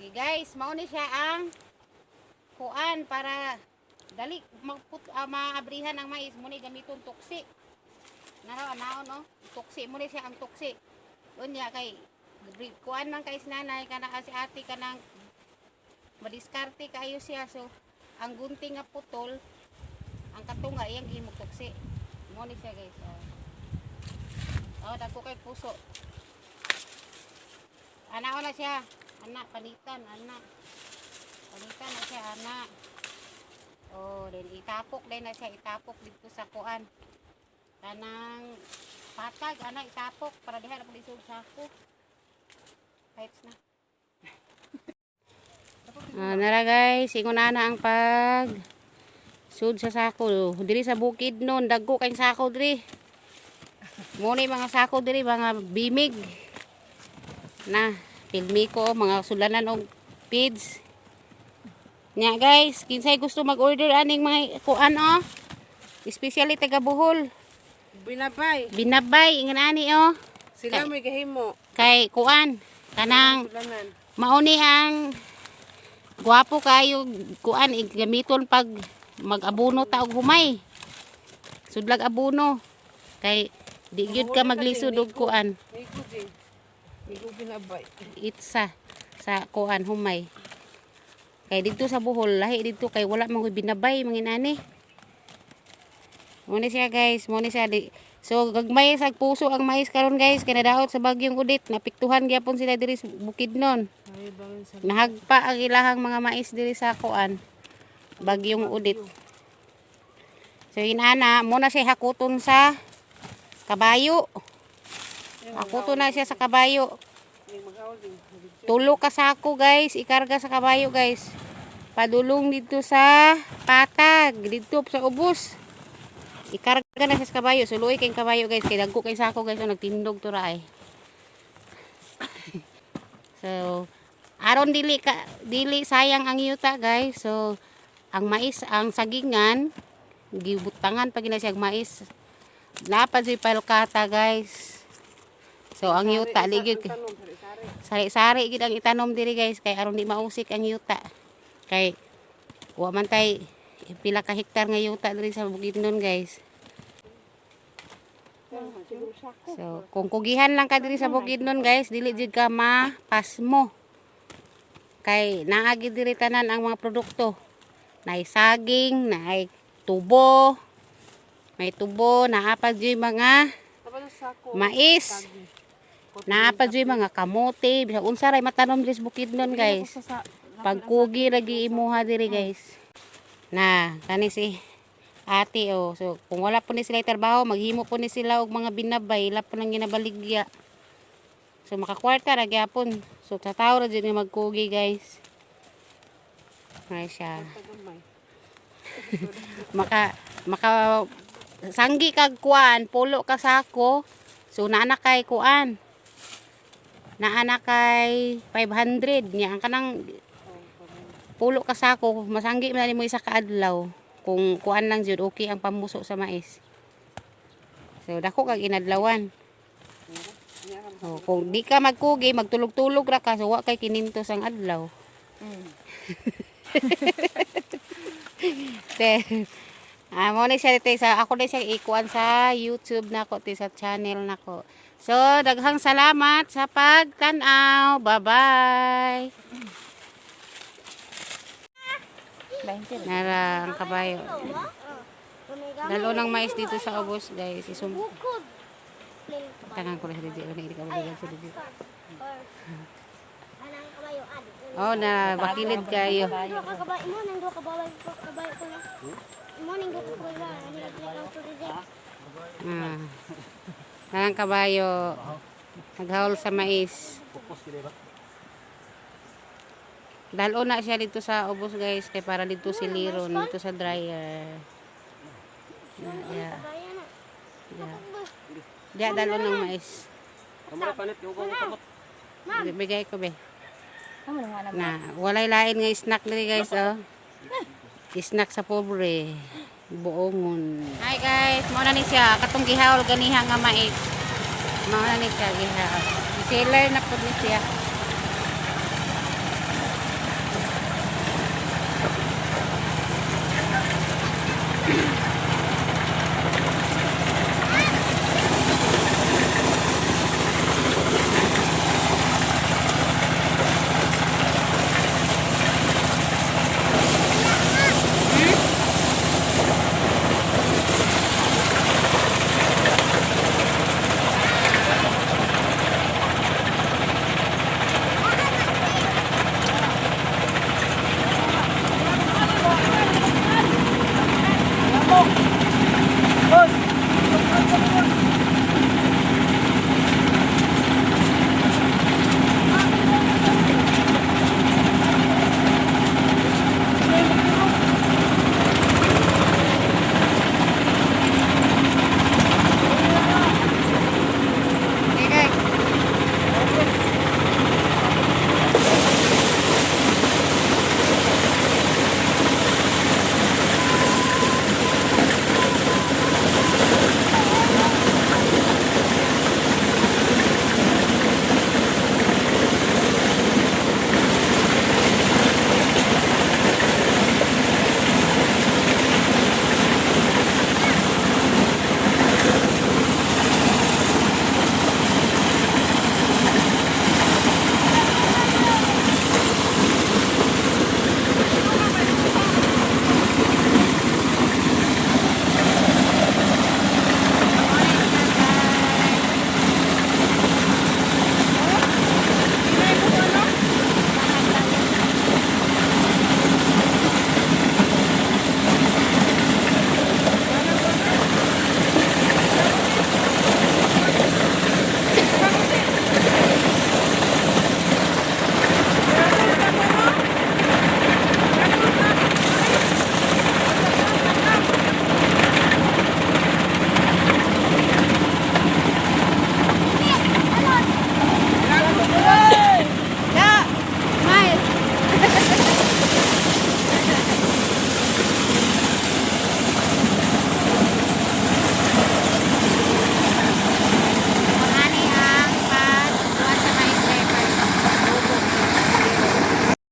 Okay guys, mao ni siya ang kuan para dali maabrihan ang mais mo ni gamiton tuksi. Naraw anaon, no? Tuksi mo ni siya ang tuksi. Unya kay kuan man kay si nanay kana, si ate, kanang madiskarte kayo siya, so ang gunting nga putol ang katunga iyang gihimong tuksi. Mo ni siya, guys, oh. Oh, dagko kay puso. Ana na siya. Ana, panitan, ana. Panitan na siya, ana. Oh, then itapok din na siya, itapok dito sa kuan. Kanang patag, ana, itapok para diha na pud isug sako. Kahit na. Ah, nara guys, ingon na ang pag sud sa sako. Diri sa bukid nun, dagko kay sako diri. Mo ni mga sako diri, mga bimig. Na, pilmi ko mga sulanan og feeds. Nya guys, kinsay gusto mag-order aning mga kuan, oh. Especially taga Bohol. Binabay. Binabay ingon ani, oh. Sila may gahimo. Kay kuan kanang Sulanan. Mauni ang gwapo kayo kuan gamiton pag mag-abono ta og humay. Sudlag abono kay di gyud ka maglisod og kuan Nigo din. Nigo binabay. Itsa sa kuan humay. Kay dito sa Bohol lahi dito kay wala man koy binabay mga inani. Mo ni siya guys, mo ni siya di. So gagmay sa puso ang mais karon guys, kay nadaot sa bagyong Odette, napiktuhan gyapon sila diri sa Bukidnon. Ay, bangin sa Nahagpa ang ilahang mga mais diri sa kuan. Bagyong Odette. So inana, mo na siya hakuton sa kabayo. Hakuton na siya sa kabayo. May mag-awol din. Tulo ka sako guys, ikarga sa kabayo guys. Padulong dito sa patag, dito sa ubos. Ikarga na siya sa kabayo, suluy kay kabayo guys, kay dagko kay sako guys, so nagtindog to ra ay. So aron dili sayang ang yuta guys. So ang mais, ang sagingan gibutangan pag gina siya og mais. Napad siya palkata guys. So ang yuta ligid Tanom, sari-sari. Sari-sari gid ang itanom diri guys, kay aron di mausik ang yuta. Kay wa man tay pila ka hektar nga yuta diri sa Bukidnon guys. So kung kugihan lang ka diri sa Bukidnon guys, dili jud ka mapasmo. Kay naa gid diri tanan ang mga produkto. Naay saging, naay tubo. May tubo, naa pa jud mga Tapos sa sako. mais. Naa pa jud mga kamote, bisag unsa ray matanom diri sa Bukidnon guys. Pagkugi lagi imuha diri guys. Na, kani si ate, oh. So kung wala po ni sila trabaho, maghimo po ni sila og mga binabay, ila po nang ginabaligya. So makakwarta ra gyapon. So sa tao ra jud nga magkugi guys. Ay siya. Maka maka sanggi kag kuan, pulo ka sako. So naa na kay kuan. Naa na kay 500 niya ang kanang pulo ka sako, masanggi man nimo isa ka adlaw kung kuan lang jud, okay ang pamuso sa mais. So dako kag inadlawan. Oh, kung di ka magkugi, magtulog-tulog ra ka, so wa kay 500 ang adlaw. Te, mo ni siya te, sa ako na siya ikuan sa YouTube nako te, sa channel nako. So daghang salamat sa pagtan-aw. Bye-bye. Nara ang kabayo. Dalo ng mais dito sa ubos, guys. Isum Tangan ko na sa DJ. Ano, hindi ka mabigan sa DJ. Oh, na bakilid kayo. Duha ka kabayo mo nang duha ka kabayo kabayo ko na. Mo nang duha ka kabayo ani lang to dili. Ah. Narang kabayo. Naghawol sa mais. Dalo na siya dito sa ubos guys, kay para dito si Liron dito sa dryer. Yeah. Kabayo na. Yeah. Diya dalo ng mais. Bigay ko be. Na, walay lain nga snack diri guys, oh. Snack sa pobre. Buongon. Hi guys, mao na ni siya katong gihawl ganiha nga mais. Mao na ni siya gihawl. Seller na pud ni siya.